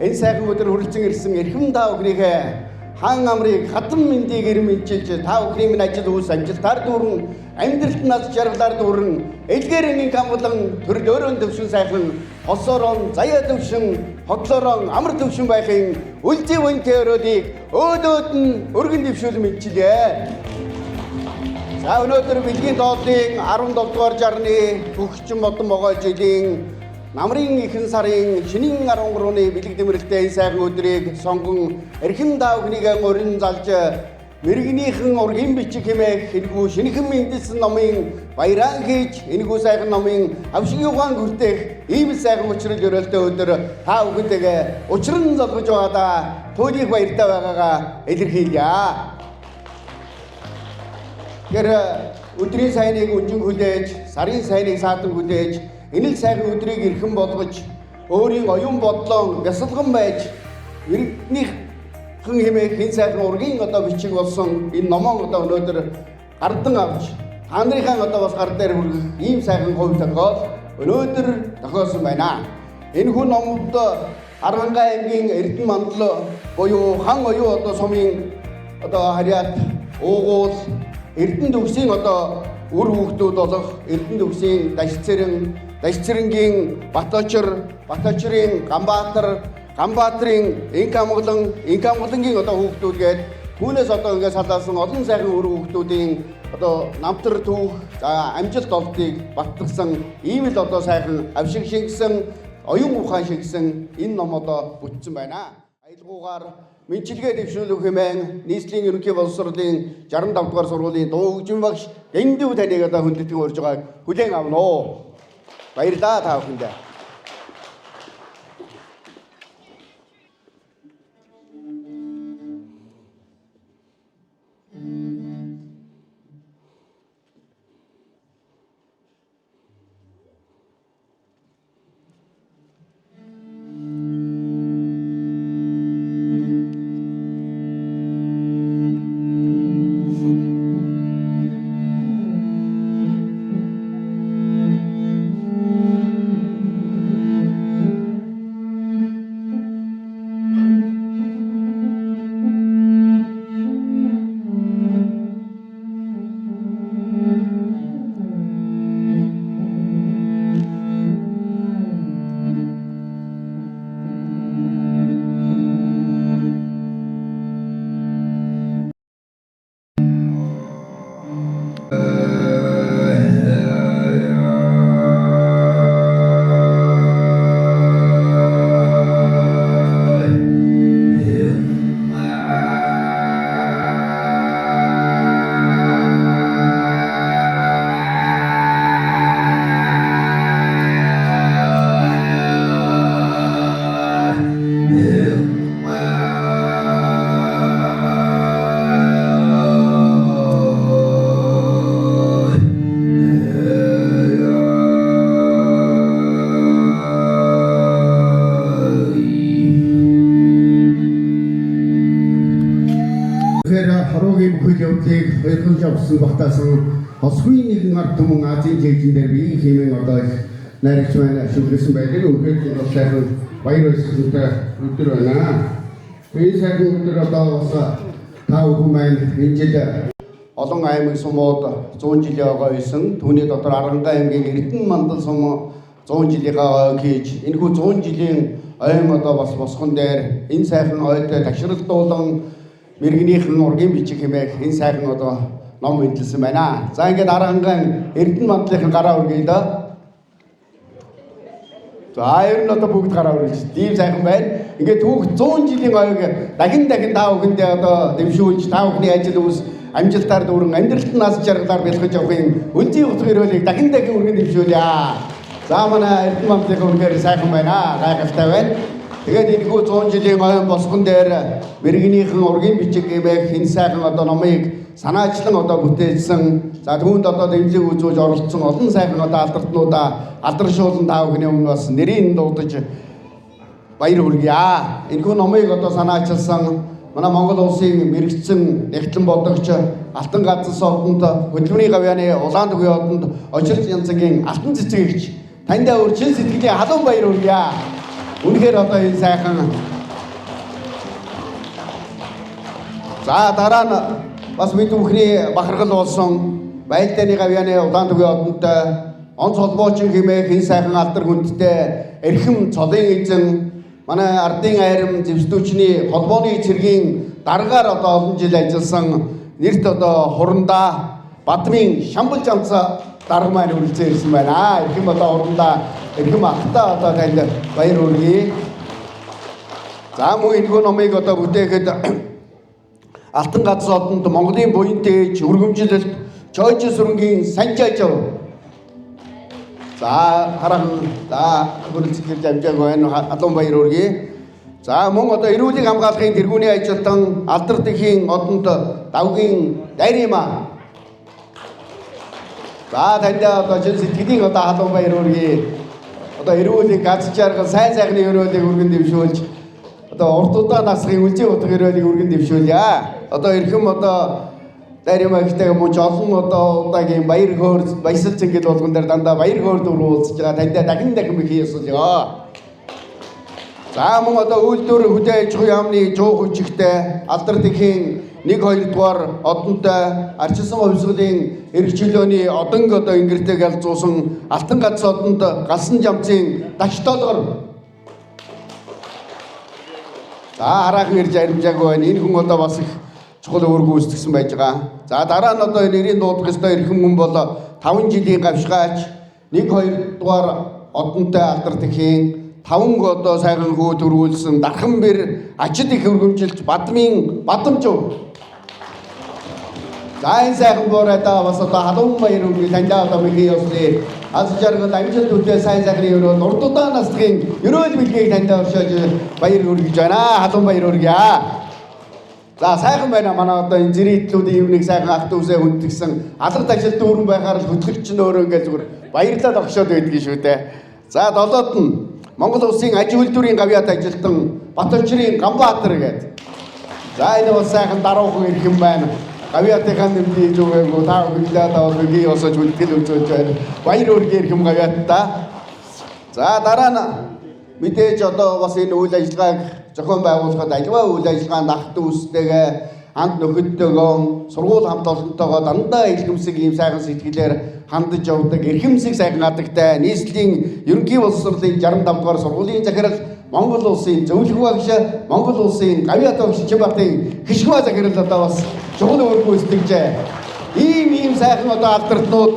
Энэ сайхан өдөр хүрэлцэн ирсэн эрхэм та бүхнийхээ хаан амрыг хатан мэндийг эрен мэдчилж та бүхний минь ажил үйлс амжилтаар дүүрэн амьдралд над жаргалаар дүүрэн элгээр энгийн камгалан төрөл өрөөн төвшин сайхан хосорон заяа төвшин хотлорон амар төвшин байхын үлзий вөнтэй өрөөлийг өөдөөд нь өргөн дэвшүүл мэдчилье. За өнөөдөр бэлгийн доотлын 17 дугаар жарны төгсчин модон могой жилийн намрын ихэнх сарын шинийн 13-ны бэлэг дэмрэлтэй энэ сайхан өдрийг сонгон эрхэм та бүхнийг урин залж мэрэгнийхэн ургийн бичиг хэмээх энэхүү шинэхэн мэндэлсэн номын баяраан хийж энэхүү сайхан номын авшиг ухаан хүртэх ийм сайхан учрал өрөөлтэй өдөр та бүхэнтэйгээ учран золгож байгаадаа туйлын баяртай байгаагаа илэрхийлье. Тэгэхээр өдрийн сайныг үнжин хүлээж, сарын сайныг саатан хүлээж, энэ л сайхан өдрийг эрхэм болгож, өөрийн оюун бодлон бясалган байж, мэрэгнийхэн хэмээх энэ сайхан ургийн одоо бичиг болсон энэ номон одоо өнөөдөр гардан авч, та нарынхаа одоо бас гар дээр хүргэх ийм сайхан хувь тохиол өнөөдөр тохиолсон байна. Энэ хүн номд Архангай аймгийн Эрдэнэ мандал буюу хан оюун одоо сумын одоо харьяат уугуул Эрдэнэ төгсийн одоо үр хүүхдүүд болох Эрдэнэ төгсийн Дашцэрэн, Дашцэрэнгийн Баточор, Баточрын Ганбаатар, Ганбаатарын Инкамглан, Инкамглангийн одоо хүүхдүүд гээд түүнээс одоо ингээд салаасан олон сайхан үр хүүхдүүдийн одоо намтар түүх, за амжилт олдыг баттгсан ийм л одоо сайхан авшиг шингэсэн, оюун ухаан шингэсэн энэ ном одоо бүтсэн байна. Аялгуугаар мэдчилгээ дэвшүүлэх хэмээн нийслэлийн ерөнхий боловсролын 65 дугаар сургуулийн дуу хөгжим багш Дэндүү таныг одоо хүндэтгэн урьж байгааг хүлээн авна уу. Баярлалаа та бүхэндээ. Тэгэхээр хороогийн бүхэл явдлыг хоёрхан жавсан багтаасан хосгүй нэгэн ард түмэн Азийн чийжин дээр биеийн хэмээн одоо их найрагч маань ашигласан байдаг. Үнэхээр бол сайхан баяр баясгалантай өдөр байна. Энэ сайхан өдөр одоо бас та бүхэн маань энэ жил олон аймаг сумууд 100 жилийн огоо байсан. Түүний дотор Архангай аймгийн Эрдэнэ мандал сум 100 жилийнхаа ойг хийж, энэхүү 100 жилийн ойн одоо бас босгон дээр энэ сайхан ойд ташралдуулан мэрэгнийхэн ургийн бичиг хэмээх энэ сайхан одоо ном мэдлсэн байна. За ингээд Архангай Эрдэнэ мандлынхан гараа өргөе дөө. За ер нь одоо бүгд гараа өргөж. Тийм сайхан байна. Ингээд түүх 100 жилийн ойг дахин дахин та бүхэндээ одоо дэвшүүлж та бүхний ажил үйлс амжилтаар дүүрэн амьдралд нас жаргалаар бэлгэж явахын үлзий утга өрөөлийг дахин дахин өргөн дэвшүүлье. За манай Эрдэнэ мандлынхан үнэхээр сайхан байна. Гайхалтай байна. Тэгээд энэхүү 100 жилийн ойн босгон дээр мэрэгнийхэн ургийн бичиг гэмээх энэ сайхан одоо номыг санаачлан одоо бүтээлсэн. За түүнд одоо дэмжлэг үзүүлж оролцсон олон сайхан одоо алдартнуудаа алдаршуулан та бүхний өмнө бас нэрийг дуудаж баяр хүргье. Энэхүү номыг одоо санаачилсан манай Монгол улсын мэрэгцэн нэгтлэн бодогч Алтан газар содонд хөдөлмөрийн гавьяаны улаан төвийн одонд очирч янзангийн алтан цэцэгч таньдаа өөр чин сэтгэлийн халуун баяр хүргье. Үнэхээр одоо энэ сайхан За дараа нь бас бид бүхний бахархал болсон Байлдааны гавьяаны улаан төвийн одонтой онц холбоочин хэмээх энэ сайхан алдар хүндтэй эрхэм цолын эзэн манай ардын айрам зэвсдүүчний холбооны цэргийн даргаар одоо олон жил ажилласан нэрт одоо хурандаа Бадмын Шамбал жамцаа дарга маань хүрэлцэн ирсэн байна. Эрхэм одоо хурандаа эрхэм ахтаа одоо танд баяр хүргэе. За мөн энэхүү номыг одоо бүтээхэд Алтан гац одонд Монголын буян дээж өргөмжилөлт Чойж сүрэнгийн Санжаажав. За харан за хүрэлцэн ирж амжаагүй байна. Халуун баяр хүргэе. За мөн одоо эрүүлийг хамгаалахын тэргүүний ажилтан Алдар дэлхийн одонд Давгийн Дайрима. За танд одоо чин сэтгэлийн одоо халуун баяр хүргэе. Одоо эрүүлийг гац жаргал сайн сайхны өрөөлийг өргөн дэвшүүлж одоо урт удаан насрын үлзий утга өрөөлийг өргөн дэвшүүлье. Одоо эрхэм одоо Дайрима ихтэй мөн ч олон одоо удаагийн баяр хөөр баясал цэнгэл болгон дээр дандаа баяр хөөр дүр уулзж байгаа. Таньдаа дахин дахин бих ёсолё. За мөн одоо үйлдвэр хөдөө аж ахуйн яамны жуу хүчигтэй алдар дэлхийн 1 2 дугаар одонтой арчилсан хувьсгалын эрх чөлөөний одонг одоо ингэртэйг ялзуусан алтан гац одонд галсан жамцын дагштоолгор. За хараахан ирж аримжаагүй байна. Энэ хүн одоо бас их чухал үүрэг гүйцэтгсэн байж байгаа. За дараа нь одоо энэ нэрийн дуудах ёстой эрхэм хүн бол 5 жилийн гавшгаач 1 2 дугаар одонтой алдар тэхийн 5 одоо сайхан хүү төрүүлсэн дархан бэр ажид их өргөмжилж Бадмын Бадамжив. За энэ сайхан буурайдаа бас одоо халуун баяр хүргэе таньдаа одоо мэхийн ёслыг аз жаргал амжилт үтэй сайн сайхны өрөөл урд удаан наслахын өрөөл бэлгийг таньдаа өршөөж баяр хүргэж байна. Халуун баяр хүргье. За сайхан байна манай одоо энэ зэрэтлүүдийн юм нэг сайхан ах дүүсээ хүндгсэн алга ташил дүүрэн байхаар л хөтлөгч нь өөрөө ингээд зүгээр баярлаад огшоод байдгийг шүү дээ. За долоод нь Монгол улсын аж үйлдвэрийн гавьяат ажилтан Батөчрийн Ганбаатар гэдэг. За энэ бас сайхан даруухан ирэх юм байна. Гавьяатынхаа нэмдий зүгээгүй та бүхэндээ одоо бие босож үлдгэл үзүүлж байна. Баяр хүргэе ирхэм гавьяаттай. За дараа нь мэдээж одоо бас энэ үйл ажиллагааг зохион байгуулахад аливаа үйл ажиллагаанд ах дүүстэйгээ анд нөхөдтэйгөө сургууль хамт олонтойгоо дандаа илгэмсэг ийм сайхан сэтгэлээр хандаж явдаг эрхэмсэг сайхан адагтай нийслэлийн ерөнхий боловсролын 65 дугаар сургуулийн захирал Монгол улсын зөвлөх багш Монгол улсын гавьяат багш Чимбатын Хишгва захирал одоо бас чухал үүрэг гүйцэтгэжээ. Ийм сайхан одоо алдартнууд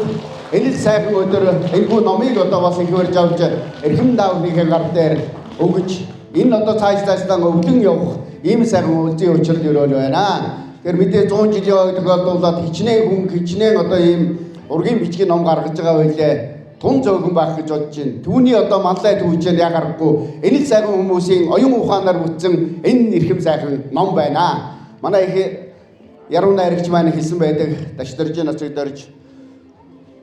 энэ л сайхан өдөр энэхүү номыг одоо бас их барьж авч эрхэм даавныхээ гар дээр өгөж энэ одоо цааш цаашдаа өвлөн явах ийм сайхан үлзий учрал өрөөл байна. Тэгэхээр мэдээ 100 жилийн ой тохиолдуулаад хичнээн хүн хичнээн одоо ийм ургийн бичгийн ном гаргаж байгаа байлээ. Тун зөөхөн байх гэж бодож байна. Түүний одоо манлай түүжээр яг аргагүй энэ л сайхан хүмүүсийн оюун ухаанаар бүтсэн энэ эрхэм сайхан ном байна. Манай их яруу найрагч маань хэлсэн байдаг. Дашдорж нацагдорж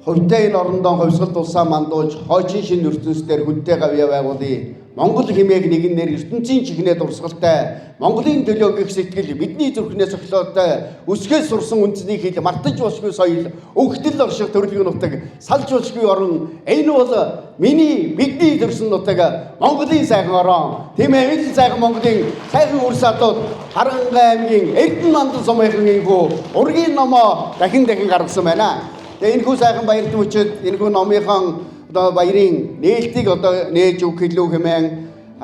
хувьтай энэ орондоо хувьсгал тулсаа мандуулж хойчин шинэ ертөнцийн хүнтэй гавьяа байгуулъя. Монгол хэмээх нэгэн нэр ертөнцийн чихнээ дурсгалтай Монголын төлөө гих сэтгэл бидний зүрхнээс цохлоотой өсгөөс сурсан үндэсний хэл мартаж болшгүй соёл өгтөл орших төрөлгөн нутаг салж болшгүй орон энэ бол миний бидний төрсөн нутаг Монголын сайхан орон. Тийм ээ энэ сайхан Монголын сайхан үрс адууд Харанхуй аймгийн Эрдэнэ мандал сумынхан энхүү ургийн номоо дахин дахин гаргасан байна. Тэгээ энэхүү сайхан баярт мөчөд энэхүү номынхон одоо баярын нээлтийг одоо нээж өгөх хэлүү хэмээн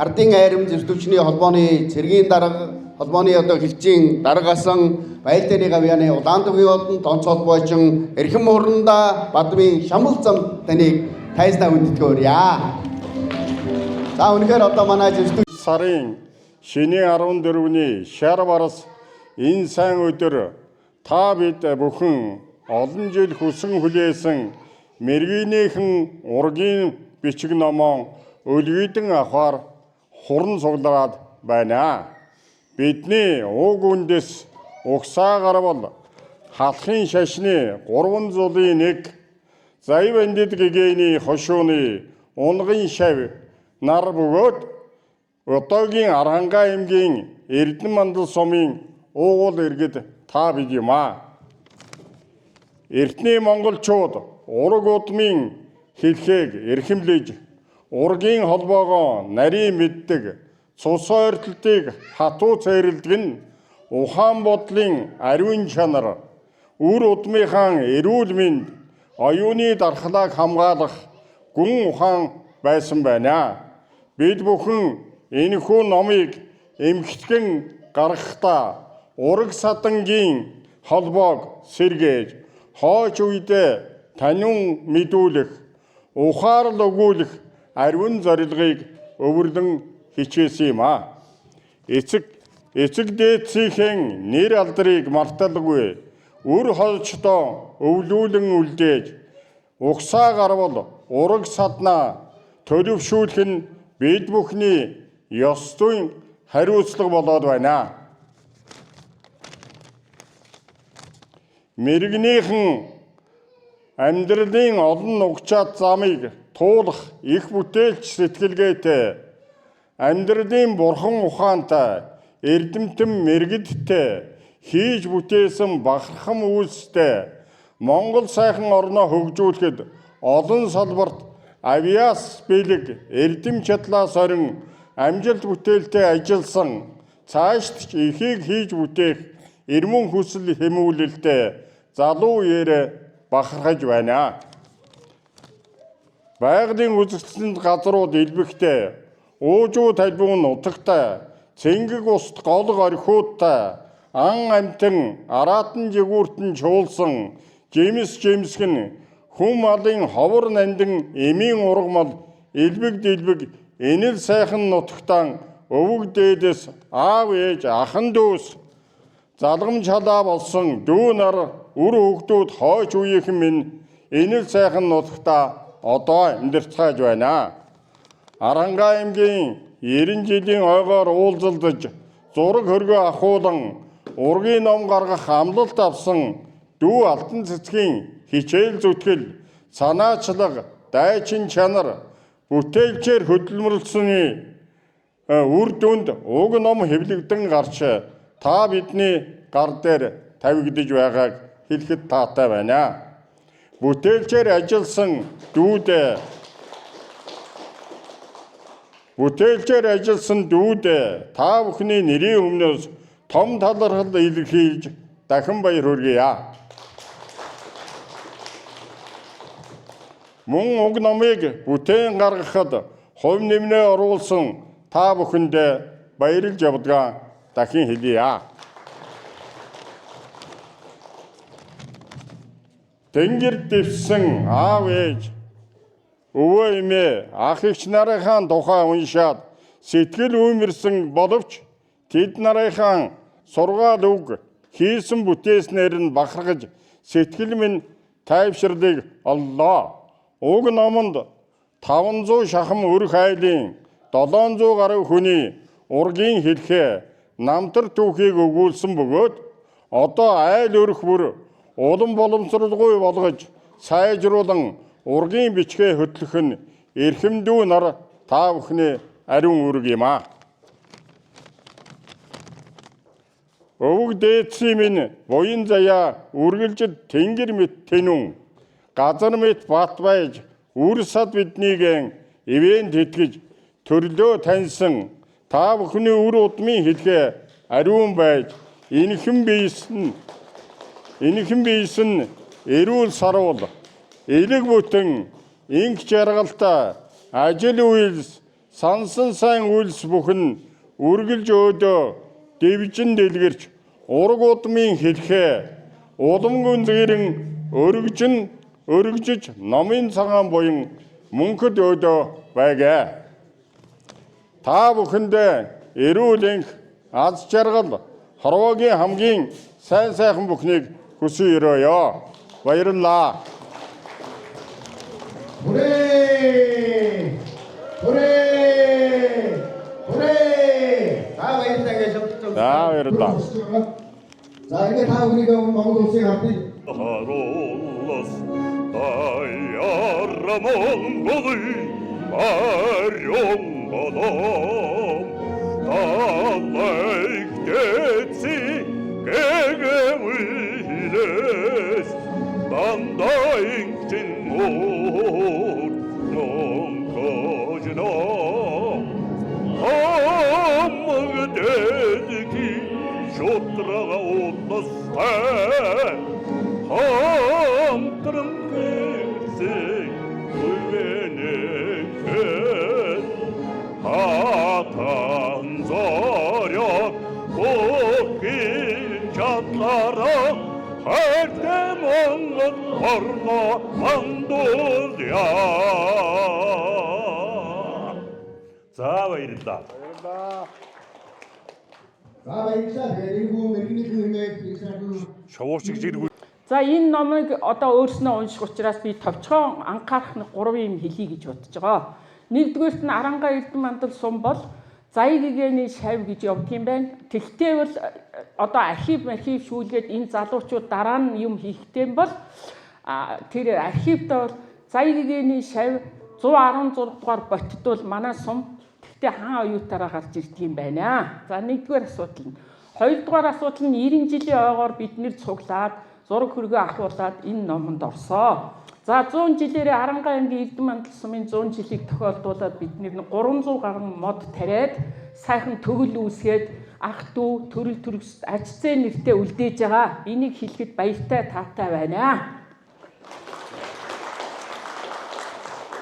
ардын айрам зэвсдүүчний холбооны цэргийн дарга холбооны одоо хилчийн даргасан Байлдааны гавьяаны улаан төвийн одон тонц холбоочин эрхэм муранда Бадмын Шамбал зам таныг тайзнаа хүндэтгэөрье. За үнэхээр одоо манай зэвсдүү сарын шинийн 14-ний шар барс энэ сайн өдөр та бид бүхэн олон жил хүсэн хүлээсэн мэргийнийхэн ургийн бичиг номоо өлгийдэн авахар хуран цуглараад байна. Бидний уг үндэс угсаа гарвал халахын шашны 3 зулын 1 заяв эндид гэгээний хошууны унгын шав нар бөгөөд одоогийн Архангай аймгийн Эрдэнэ мандал сумын уугуул иргэд та бид юм аа. Эртний монголчууд ураг удмын хэлхээг эрхэмлэж ургийн холбоогоо нарийн мэддэг цус ойртолтыг хатуу цайрладаг нь ухаан бодлын ариун чанар, үр удмынхаа эрүүл мэнд, оюуны дархлааг хамгаалах гүн ухаан байсан байна. Бид бүхэн энэхүү номыг эмхтгэн гаргахдаа ураг садангийн холбоог сэргээж, хойч үедээ танин мэдүүлэх, ухаарал өгүүлэх ариун зорилгыг өвөрлөн хичээсэн юм аа. Эцэг дээдсийнхэн нэр алдрыг марталгүй үр хойчдоо өвлүүлэн үлдээж, угсаа гарвал ураг саднаа төлөвшүүлэх нь бид бүхний ёс зүйн хариуцлага болоод байна. Мэрэгнийхэн амьдралын олон нугчаад замыг туулах их бүтээлч сэтгэлгээтэй, амьдралын бурхан ухаантай, эрдэмтэн мэргэдтэй, хийж бүтээсэн бахархан үйлстэй Монгол сайхан орноо хөгжүүлэхэд олон салбарт авиас бэлэг, эрдэм чадлаа сорин амжилт бүтээлтэй ажилласан, цаашд ч ихийг хийж бүтээх эрмэн хүсэл хэмүүлэлтэй залуу үеэрээ бахархаж байна. Байгалийн үзэсгэлэнт газрууд элбэгтэй, уужуу талбиун нутагтай, цэнгэг уст голго орхиудтай, ан амьтан араатан жигүүртэн чуулсан, жимс жимсгэн хүн малын ховор нандин эмийн ургамал элбэг дэлбэг энэл сайхан нутагтаан өвөг дээдэс аав ээж ахан дүүс залгам чалаа болсон дүү нар үр хүүхдүүд хойч үеийнхэн минь энэл сайхан нутагтаа одоо амьдарцгааж байна. Арангаа аймгийн 90 жилийн ойгоор уулзалдаж зураг хөргөө ахуулан ургийн ном гаргах амлалт авсан дүү Алтан цэцгийн хичээл зүтгэл, санаачлаг, дайчин чанар, бүтээлчээр хөдөлмөрлсөний үр дүнд уг ном хэвлэгдэн гарч та бидний гар дээр тавигдаж байгааг хэлэхэд таатай байна. Бүтээлчээр ажилласан дүүдээ Бүтээлчээр ажилласан дүүдээ та бүхний нэрийн өмнөөс том талархал илэрхийлж дахин баяр хүргье. Мөн уг номыг бүтээн гаргахад хувь нэмрээ оруулсан та бүхэндээ баярлж явдгаа дахин хэлье. Тэнгэр дэвсэн аав ээж, өвөө эмээ, ах эгч нарынхаа тухай уншаад сэтгэл үймэрсэн боловч тэд нарынхаа сургаал үг хийсэн бүтээснээр нь бахархаж сэтгэл минь тайвширлыг оллоо. Уг номонд 500 шахам өрх айлын 700 гаруй хүний ургийн хэлхээ намтар түүхийг өгүүлсэн бөгөөд одоо айл өрх бүр улам боломжролгүй болгож сайжруулан ургийн бичгээ хөтлөх нь эрхэмдүү нар та бүхний ариун үүрэг юм аа. Өвөг дээдсийн минь буян заяа үргэлжид тэнгэр мэт тэнүүн газар мэт бат байж үр сад биднийг ивээн тэтгэж төрлөө таньсан та бүхний үр удмын хэлхээ ариун байж энэхэн биесэн эрүүл саруул элэг бүтэн инх жаргалтай ажил үйлс сансан сайн үйлс бүхэн үргэлж өөдөө дэвжин дэлгэрч ураг удмын хэлхээ уламгүн зэрэн өргөжиж номын цагаан буян мөнхөд өөдөө байгээ. Та бүхэндээ эрүүл энх, аз жаргал, хорвоогийн хамгийн сайн сайхан бүхнийг хүсэн өрөөё. Баярлалаа. Хүрээ! Хүрээ! Хүрээ! За баярлалаа гэж шалгаж. За баярлалаа. За ингээд та бүхнийг Монгол улсын албаны Хароллас даяр Монголы арион голом талайхтэци кэгэмилэс дандаинчин мөр монкожно хамгдэлки шотрон Улстай хамтран гэрсэн үвэнэхэд хатан зориог бүхий чадлаараа хайртай Монгол орноо андуулъя. За, баярлалаа. Баярлалаа. За, баярлалаа. Тэгээд энэ хүү мэрэгнийхэн хэмээх их сайхан Шувуу шиг жиргүү. За, энэ номыг одоо өөрснөө унших учраас би товчхон анхаарах нэг гурван юм хэлье гэж бодож байгаа. Нэгдүгээрт нь Арангаа Эрдэнэ мандал сум бол Заяа гэгээний шав гэж явдаг юм байна. Тэгтээ бол одоо архив архив шүүлгээд энэ залуучууд дараа нь юм хийхтэй юм бол тэр архивд бол Заяа гэгээний шав 116 дугаар ботдол манай сум тэгтээ хаан оюутаараа гарч ирдэг юм байна. За, нэгдүгээр асуудал нь. Хоёрдугаар асуудал нь 90 жилийн ойгоор бид нэр цуглаад зураг хөргөө ахуулаад энэ номонд орсоо. За, 100 жилээрээ Арангаа аймгийн Эрдэнэ мандал сумын 100 жилийг тохиолдуулаад бид нэр 300 гаруй мод тариад сайхан төгөл үүсгээд ах дүү төрөл төрөс аж зээ нэртэй үлдээж байгаа. Энийг хэлэхэд баяртай таатай байна.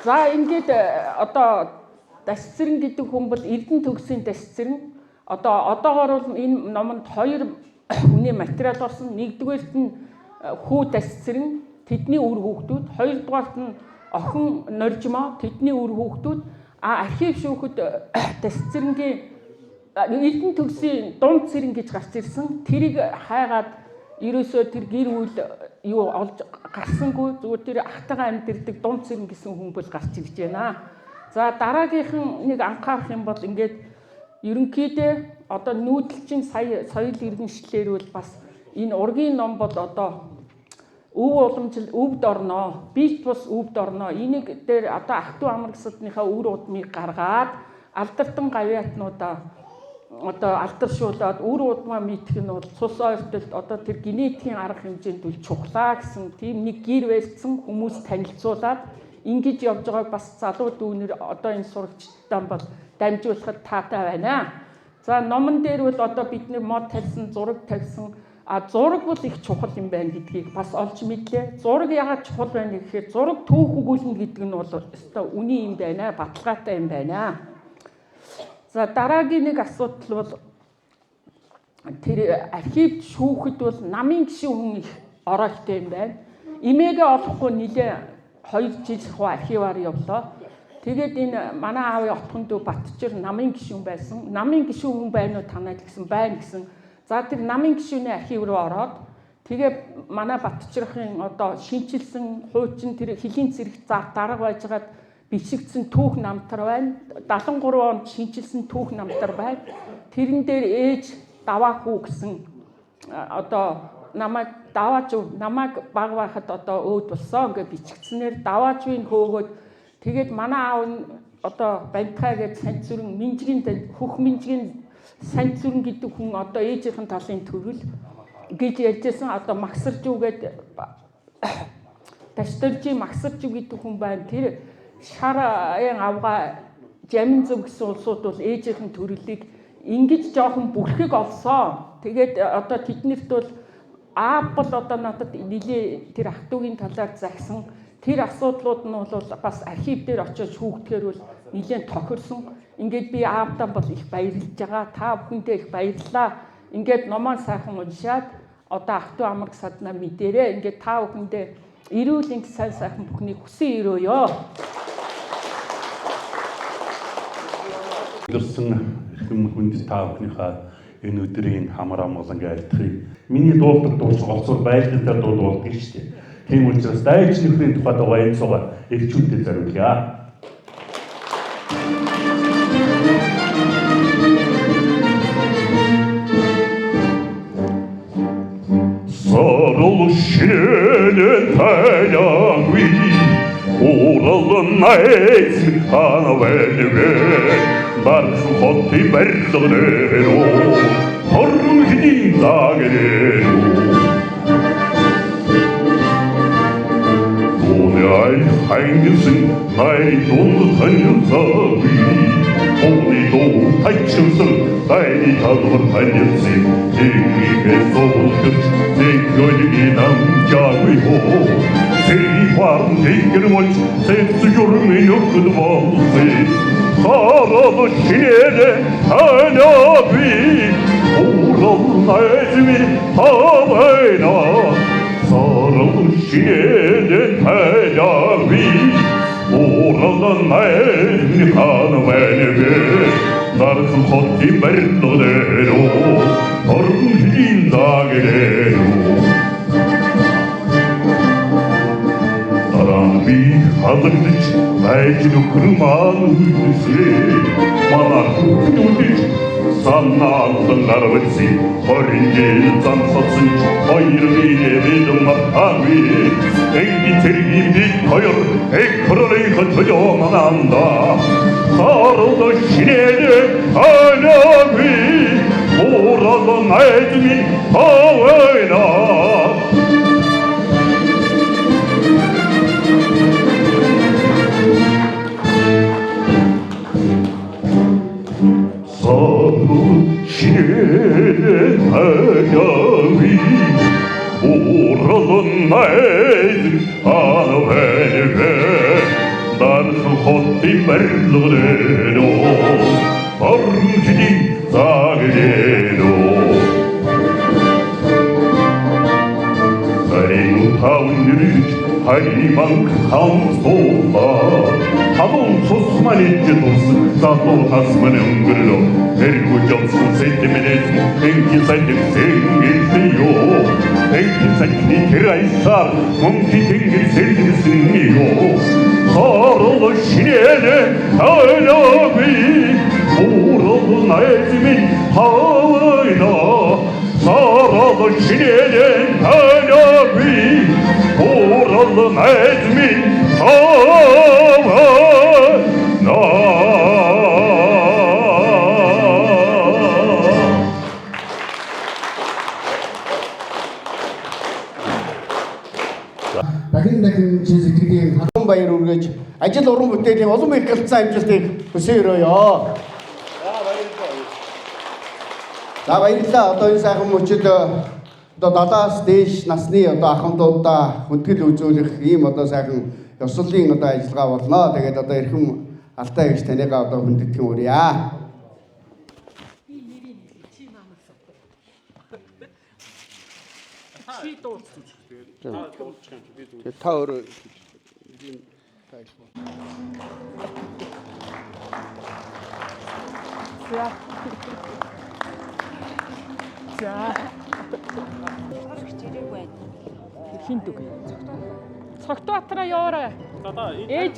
За, ингээд одоо Дасцэрэн гэдэг хүн бол Эрдэнэ төгсийн Дасцэрэн. Одоо одоогоор бол энэ номонд хоёр хүний материал орсон. Нэгдүгээрт нь хүү Дасцэрэн, тэдний үр хүүхдүүд, хоёрдугаарт нь охин Норжмо, тэдний үр хүүхдүүд. А архив шүүхэд Дасцэрэнгийн Эрдэнэ төгсийн дунд цэрэн гэж гарч ирсэн. Тэрийг хайгаад ерөөсөө тэр гэр бүл юу олж гарсангүй, зүгээр тэр ахтайгаа амьдэрдэг дунд цэрэн гэсэн хүн бол гарч ирж байна. За, дараагийнхан нэг анхаарах юм бол ингээд ерөнхийдөө одоо нүүдэлчин сая соёл иргэншлэр бол бас энэ ургийн ном бол одоо өв уламжил өвд орноо, бит бус өвд орноо. Энийг дээр одоо ах トゥ амар гсадныхаа үр удмыг гаргаад алдартан гавьяатнуудаа одоо алдаршуулад үр удмаа мэдэх нь бол цус ойртолд одоо тэр генетикийн арга хэмжээнд үл чухлаа гэсэн тийм нэг гэр барьцсан хүмүүс танилцуулаад ингэж явж байгааг бас залуу дүүнер одоо энэ сурагчдаа бол дамжуулахад таатай байна. За, номон дээр бол одоо бид нэр мод тавьсан, зураг тавьсан. А зураг бол их чухал юм байна гэдгийг бас олж мэдлээ. Зураг яагаад чухал байна гэхээр зураг түүх өгүүлнэ гэдэг нь бол өстой үний юм байна, баталгаатай юм байна. За, дараагийн нэг асуудал бол тэр архивд шүүхэд бол намын гишүүн хүн их ороолтой юм байна. Эмээгээ олохгүй нилээ 2 жил хуу архиваар явлаа. Тэгээд энэ манай аавын отхон дүү Батчир намын гишүүн байсан. Намын гишүүн хүн байна уу танаад гэсэн, байна гэсэн. За, тэр намын гишүүний архив руу ороод тэгээ манай Батчирхын одоо шинчилсэн хуучин тэр хөлийн цэрэг дарга байжгаад бичигдсэн түүх намтар байна. 73 онд шинчилсэн түүх намтар байна. Тэрэн дээр ээж даваа хүү гэсэн одоо намайг давааж намайг баг байхад одоо өөд болсон гэж бичигдсэнээр даваажвын хөөгөөд тэгээд манай аав нь одоо Бантхай гэж Санцүрэн Минжгийн хөх Минжгийн Санцүрэн гэдэг хүн одоо ээжийнхэн талын төрөл гэж ярьжсэн. Одоо Магсаржуу гээд Ташдоржийн Магсаржуу гэдэг хүн байна. Тэр шарын авгаа Жамин зөв гэсэн улсууд бол ээжийнхэн төрлийг ингэж жоохон бүрхэг олсоо. Тэгээд одоо тэднэрт бол аав бол одоо надад нилээ тэр ах トゥугийн талаар загсан тэр асуудлууд нь бол бас архив дээр очиж шүүгдэхээр бол нилээн тохирсон. Ингээд би аавдаа бол их баярлж байгаа. Та бүхэндээ их баярлалаа. Ингээд номоо сайхан уншаад одоо ах トゥ амарг саднаа мэдэрээ. Ингээд та бүхэндээ эрүүл энх сайн сайхан бүхнийг хүсэн өрөөё. Өдөрсөн эрхэм хүнд та бүхнийхээ энэ өдрийн хамар амгалан айлтгая. Миний дуулдаг дууч голцоор байлдатай дуу дуулдаг шүү дээ. Тийм учраас дайч нөхрийн тухай байгаа энэ цугаа эрчүүдэд зориулъя. Сарыл шилэн тайлангүй Уралын найз ханавэлвэ Барсан хотын барилга дээр Хорон хэдийн лагерээ Ай хайнсан най дунд танилцаагүй Хууны дуу тайчилсан Дайны талбар танилцсан Тэнгийнхээ суулгаж Зэнгөлний намжаагүй хоо Цэргийн хаан тэнгэр болж Сэвс журмын өгд болсон Сарал шинээр танаби Урал найзми хавайна Сарал шинээр танаби Урал найзми хавайна Нархан хотын барилга дээр Орон хөлийн заагэрээ. Дараа нь би халагдаж байж нөхөр маань үлдсээ. Манай хүүхэн үдэж санаалан гарвцсан 20 жил занхасан ч хоёр биеэ бид мартаагүй. Энгийн цэргийн бид хоёр экрорын төлөө мананда. Сард шинээр ханаагүй урал найз минь хавайна. Шинээр хаяви Уралын найз ханавэвэ Дархан хотын барилга дээр Орон хөлийн заагэрээ. Нарийн таван нэрж хайманг хамсуулаа. Халуун цус маань ижид тус залуу тас маань өнгөрлөө. Эргүү жомсон сэтмэнэс энгийн сайд зэнгэлсэё. Энгийн сайдны тэр аясаар мөнхийн тэнгэр сэлгэсэн ёо. Сарал шинээр хайлаагүй урал найз минь хавайна. Сарал шинээр хайлаагүй урал найз минь хавайна. Дахин дахин чин сэтгэлийн халуун баяр хүргэж ажил уран бүтээлийн улам их гэлцсэн амжилтыг хүсэн өрөөё. За баярлалаа. Одоо энэ сайхан мөчид одоо 70-аас дээш насны одоо ахмадуудаа хүндэтгэл үзүүлэх ийм одоо сайхан ёслолын одоо ажиллагаа болно. Тэгээд одоо эрхэм Алтай эгч таныгаа одоо хүндэтгэн үрье. Чи дууц. Та өөрөө За. За. Хин дүг. Цогтбаатараа яваарай. Ээж.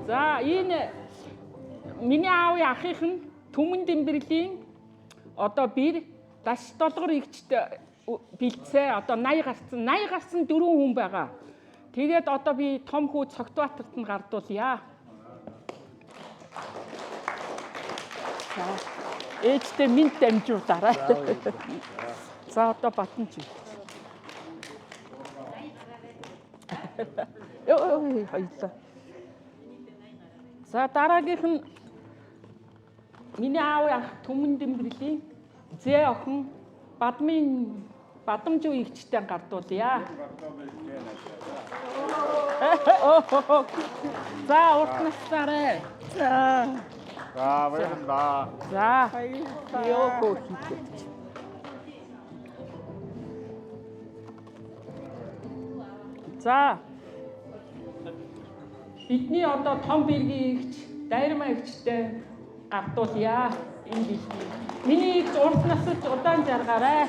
За энэ миний аавын ахынх нь Түмэн Дэмбэрлийн одоо бир даш долгор игчд бэлдсэ одоо 80 гарцсан 80 гарцсан дөрвөн хүн байгаа. Тэгээд одоо би том хүү Цогтбаатарт нь гардуулъя. За ээжтэй минь дамжуулаарай. За одоо батан чи. Йоо хоёлаа. За дараагийнх нь миний аавын ах Түмэн Дэмбэрлийн зээ охин Бадмын Бадамжуу игчтэй гардуулъя. За урт наснаарай. За баярлалаа. За. Ёо хийх. За. Бидний одоо том бэргийн игч, дайрмаа игчтэй гардуулъя. Энэ дэлхий. Миний игч урт насаж удаан жаргаарай.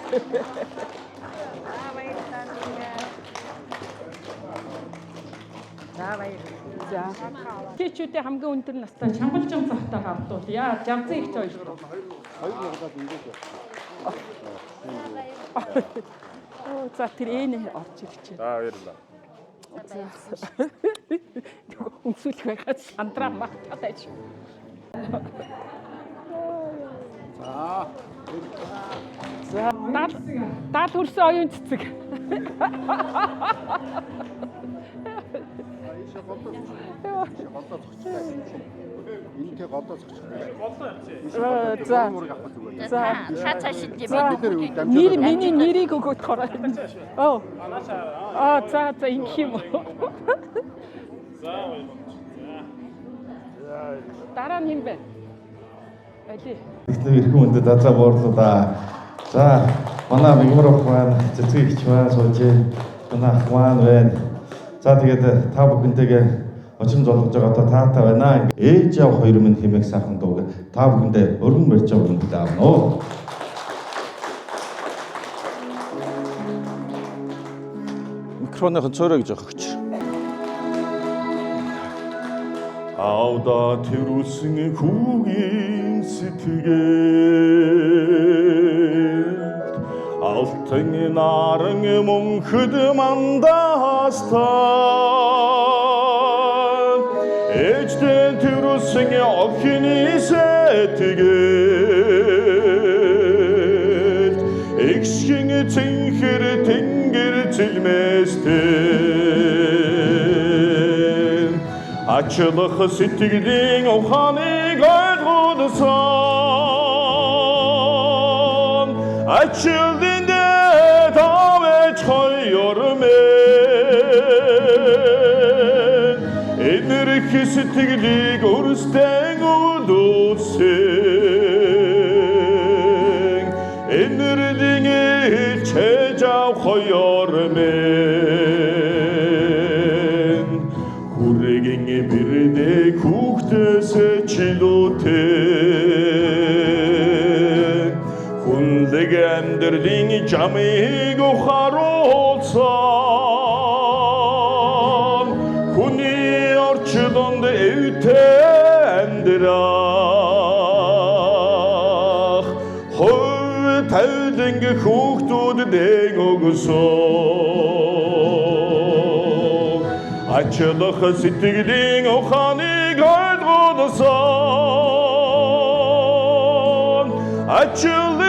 За баярлалаа. За. Тэчүүдийн хамгийн өндөр настай Чамгалжин цагтаа гардуулъя. Жамзын игч хоёр. Хоёр нугалаад ингэж Оо за тэр энэ орж ирж байна. За баярлалаа. Өмсүүлэх байгаад сандраа мартаад байж. За. За 70 хүрсэн оюун цэцэг. Ийшээ голдоо. Ийшээ голдоо зогсчихлаа. Энэтэй голдоо зогсох. За. За. 他才是这 За. 边。 Нэр миний нэрийг өгөөд хороо. Оо. Аа за за ингэх юм уу? Дараа нь хэн бэ? Али. Эхнэр эрхэм хүндэт азаа буурлуудаа. За манай Мигмар ах маань, цэцэг эгч маань сууж байна. Манай ах маань байна. За тэгээд та бүхэнтэйгээ очин золгож байгаа одоо таатай байна. Ээж аав хоёр минь хэмээх сайхан дууг та бүхэндээ өргөн барьж байгаа бүхэндээ авна уу. Микрофоныхон цөөрэй гэж өгч. Аавда тэрүүлсэн хүүгийн сэтгэлд алтан наран мөнхөд мандастан ээждэн тэрүүлсэн охины сэтгэлд эгшин цэнхэр тэнгэр цэлмэстэн Ачлах сэтгэлийн ухааныг ойлгуулсан Ачлын тавэж хоёр мэн Энэрх сэтгэлийг өөрсдөө өлүүлсэн Энэрлийн хичээж ав хоёр мэн Хүргэн бирдэ хүүхдээс чилүүтэй Хүнлэг амьдралын жамыг харуулсан Хүний орчлонд эвтэй амьдрах Хувь тавилан хүүхдүүдэд өгсөн Ачлах сэтгэлийн ухааныг ойлгуулсан Ачлын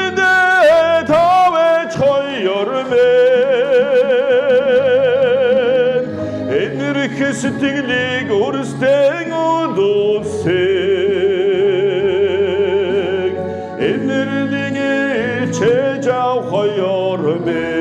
тавэж хоёр мэн Энэрх сэтгэлийг өөрсдөө өлүүлсэн Энэрлийн хичээж ав хоёр мэн.